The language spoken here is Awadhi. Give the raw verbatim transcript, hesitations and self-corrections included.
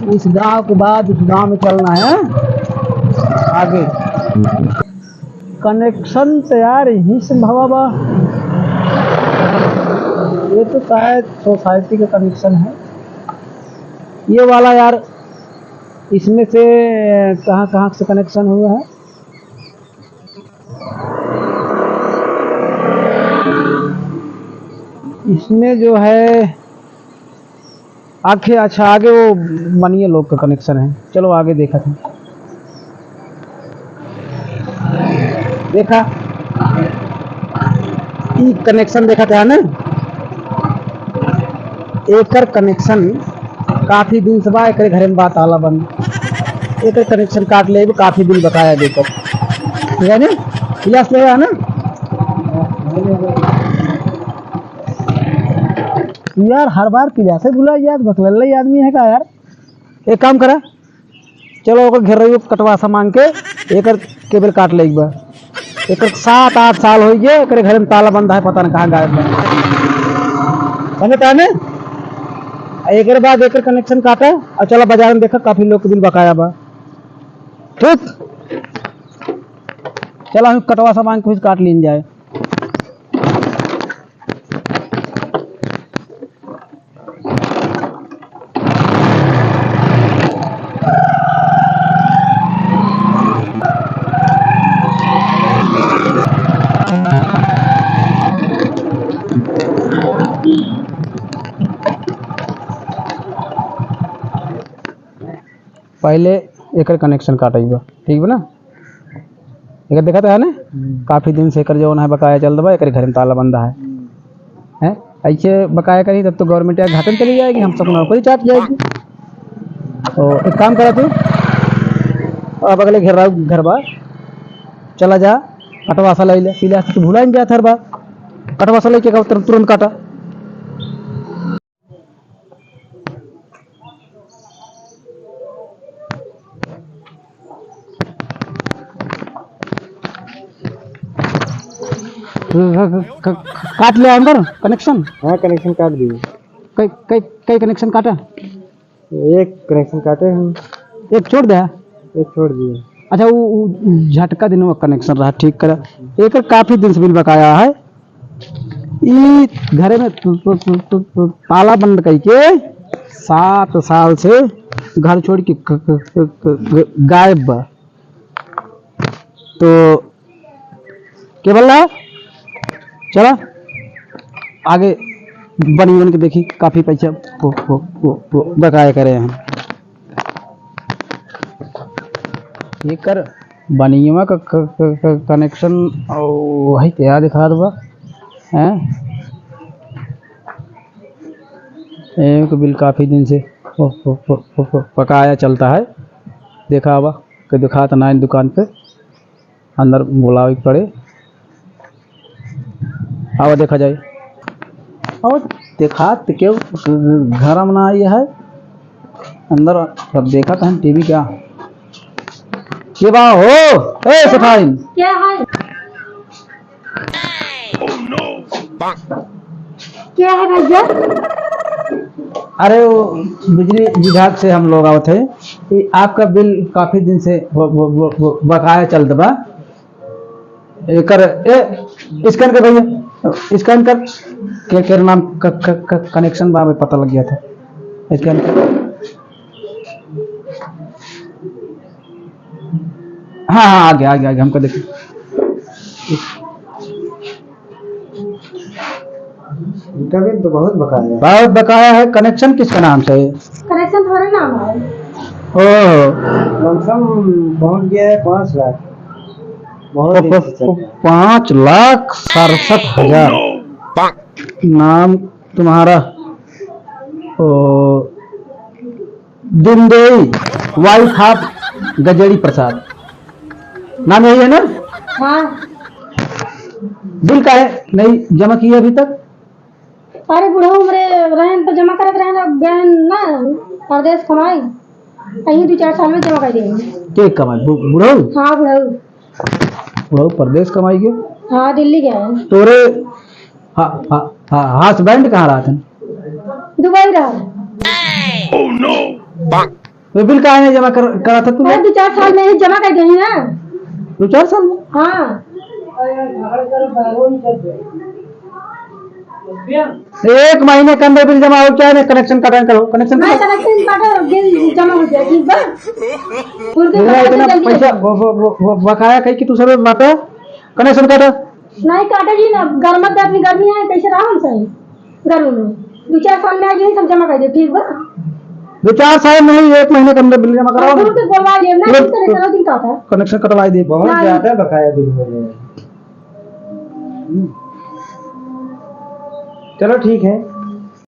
इस गांव के बाद उस गांव में चलना है आगे। कनेक्शन तो यार यहीं से भवा बा। ये तो शायद सोसाइटी का कनेक्शन है, ये वाला यार। इसमें से कहाँ कहाँ से कनेक्शन हुआ है? इसमें जो है आखे, अच्छा, आगे वो मनिया लोग का कनेक्शन है। चलो आगे देखा था, देखा ई कनेक्शन देखा था ना, एकर कनेक्शन काफी दिन से बा, एकरे घरे में बा ताला बंद। एकर कनेक्शन काट लेब, काफी बिल बकाया देकर। ठीक है ना? पिलास ले है ना? यार, हर बार पिलासे भुला याद बकलल्ले आदमी है का यार? एक काम करा, चलो ओकर घेरइयो कटवासा मांग के एकर केबल काट लेइक बा। एकर सात आठ साल होइ गए, एकरे घरे में ताला बंद है, पता न कहाँ गायब बा। समझ ताने? आ एकरे बाद एकर कनेक्शन काटा और चला बाजार में देखा, काफी लोग के बिल बकाया बा। ठीक, चला हम कटवासा मांग के कुछ काट लीन जाए। पहले एकर कनेक्शन काटइ बा, ठीक बा ना? एकर देखत है ना, हम्म। काफी दिन से एकर जौन है बकाया चलत बा, एकर घर में ताला बंद है। हम्म। हैं? ऐसे बकाया करी तब तो गवर्नमेंट या घाटे में चली जाएगी, हम सब नौकरी चाट जाएगी। तो एक काम करा तू, अब अगले घेराव घर बा, चला जा, कटवासा ले ले, पीले से तू भुला नहीं जात हर बार, कटवासा लेके का तुरंत, तुरंत काटा। क-, क-, क-, क-, काट ले अंदर कनेक्शन। हाँ, कनेक्शन काट दिए। कई, कई, कई कनेक्शन काटा? एक कनेक्शन काटे हैं। एक छोड़ दे। एक छोड़ दिए। अच्छा, वो, वो झटका दिन में कनेक्शन रहा, ठीक करा। एकर काफी दिन से बिल बकाया है। ई घरे में तु-, तु-, तु-, तु-, तु-, ताला बंद कइके सात साल से घर छोड़ के ग-, ग-, ग-, ग-, ग-, गायब बा। तो केबल ला, चला आगे बनियन के देखी, काफी पैसा वो, वो, वो, वो बकाया करे हैं। एकर बनियवा का क-, क-, क-, कनेक्शन, ओ, वही तो याद दिखात बा, हैं? एक बिल काफी दिन से प-, प-, प-, प-, प-, पकाया चलता है। देखा बा कि दिखात ना दुकान पे, अंदर बुलावे के पड़े। आवा देखा जाए। और देखा त केहू घर में ना आई है। अंदर सब देखत हैं टीवी क्या। के बा हो? ए सेठाइन। क्या है? क्या है भैया? अरे वो बिजली विभाग से हम लोग आवत है कि आपका बिल काफी दिन से वो, वो, वो, वो बकाया चलत बा। एकर, ए, स्कैन कर भैया, स्कैन कर। के, के नाम क-, क-, क-, कनेक्शन बा, हमें पता लग गया था। स्कैन कर। हाँ, हाँ, आ गया, आ गया, आ गया, हमको देखिए। इनका भी तो बहुत बकाया है। बहुत बकाया है। कनेक्शन किसका नाम से है? कनेक्शन तुम्हारे नाम है। ओहो। लमसम पहुंच गया है पाँच लाख। बहुत दिन से चल रहा है। पाँच लाख सड़सठ हजार। नाम तुम्हारा, ओ, दिनदेई, wife of गजेड़ी प्रसाद। नाम यही है ना? हाँ। बिल काहे नहीं जमा किए अभी तक? अरे बुढ़ऊ हमरे रहन तो जमा करत रहन, अब गए ना परदेश कमाई, यही दो चार साल में जमा कर देंगे। के कमाई? बु-, बुढ़ऊ? हाँ बुढ़ऊ। बुढ़ऊ परदेश कमाई के? हाँ दिल्ली गए हैं। तोरे हा-, हा-, हा-, husband कहाँ रहत हैं? दुबई रहा। Oh no! तो बिल काहे नहीं जमा कर, करा था तू? अरे, दो चार साल में ही जमा कर देही ना। दो चार साल में? हाँ। एक महीने के अंदर बिल जमा हो, चाहे नहीं, कनेक्शन काटन करो, कनेक्शन नहीं, काटो। कनेक्शन काटो, बिल जमा हो जाए, ठीक बा? उनके पूरा बता दो इतना जल्दी पैसा, जल्दी। वो, वो, वो, वो बकाया कही कि तू सब बात है, कनेक्शन काटो। नहीं काटे जी ना, गर्मी, गर्मी, गर्मी है, कैसे रहो हम सही? गर्मी में दो चार साल में आ जाए, सब जमा कर दे, ठीक बा? दो चार साल नहीं, एक महीने के अंदर बिल जमा कराओ। और उनके बोलवा लिए ना, तुरंत इस तरह से दिन का था। कनेक्शन कटवाई दे। बहुत नहीं। ज्यादा बकाया बिल हो गया। हम्म। चलो ठीक है।